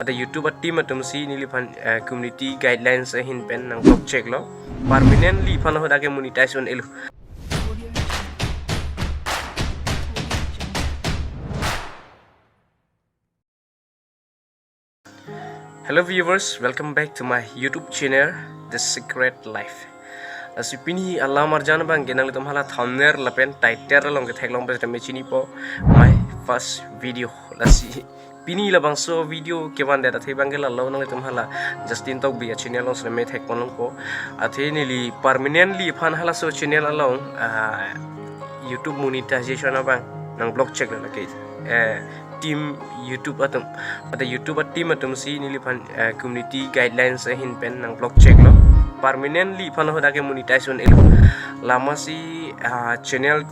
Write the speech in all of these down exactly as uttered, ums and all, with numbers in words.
Pada YouTube a-team atum si neliphan, eh, community guidelines ahin pen nang block cheklo. Permanently iphan hadak ke monetize un-elo. Hello viewers, welcome back to my YouTube channel, The Secret Life. Lasi pini alam arjan abang ke nanglitum hala thumbnail lapen title along ketheklong pen chinipo, my first video. Lasi pini labangso video kevan det athe abang ke lalo nanglitum hala Justin Tokbi a-channel along sitame thekpon longpo. Athe neli permanently iphan halaso channel along, ah, YouTube monetization abang nang block cheklo lake, eh, team YouTube atum. Pada YouTube a-team atum si neliphan, eh, community guidelines ahin pen nang block cheklo. Permanently iphan hadak ke monetize un-elo. Lama si, ah, channel,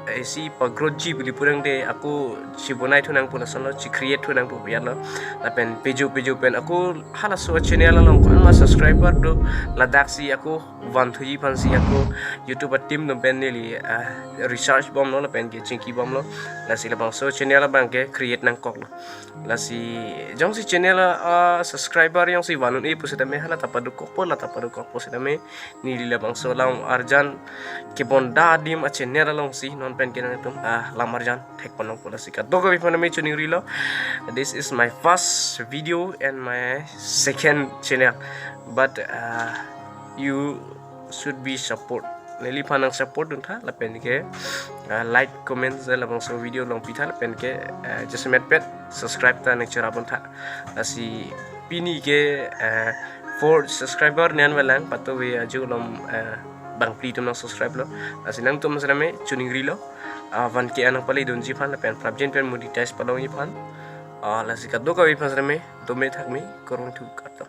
eh, si pa-growji pili purang de ako chibonai thu nangpo lasonlo, chi-create thu nangpo biar lo. Lapen pejo pejo pen ako halaso channel along ko-an ma subscriber do, ladak si ako van thuji aphan si ako YouTube a-team atum pen neli, ah, research bomlo lapen ke chingki bomlo. Lasi labangso channel abang ke create nangkoklo. Lasi jongsi channel a, ah, subscriber jongsi van un-e pusitame hala ta padokokpo, la ta padokokpo sitame neli labangso alam arjan kebonda adim a-channel along si non pen ke nanglitum, ah, lam arjan thekpon longpo. Lasi kadokave aphan tame choningrilo. This is my first video and my second channel. But, uh, you should be support. Neliphan nang support duntha lapen ke, uh, like, comment, labangso video along pitha lapen ke, uh, jasemet pet subscribe ta nang cherap duntha. Lasi pini ke, uh, four subscriber ne-an velang, patuve ajo alom, uh, bangphli atum nang subscribe lo. Lasi nangtum sitame choningrilo. Ah, van ke anang pale dunji aphan lapen prapjin pen monetize palongji aphan. Ah, lasi kadokave aphan sitame dome thakme, kurvangthu, kardom.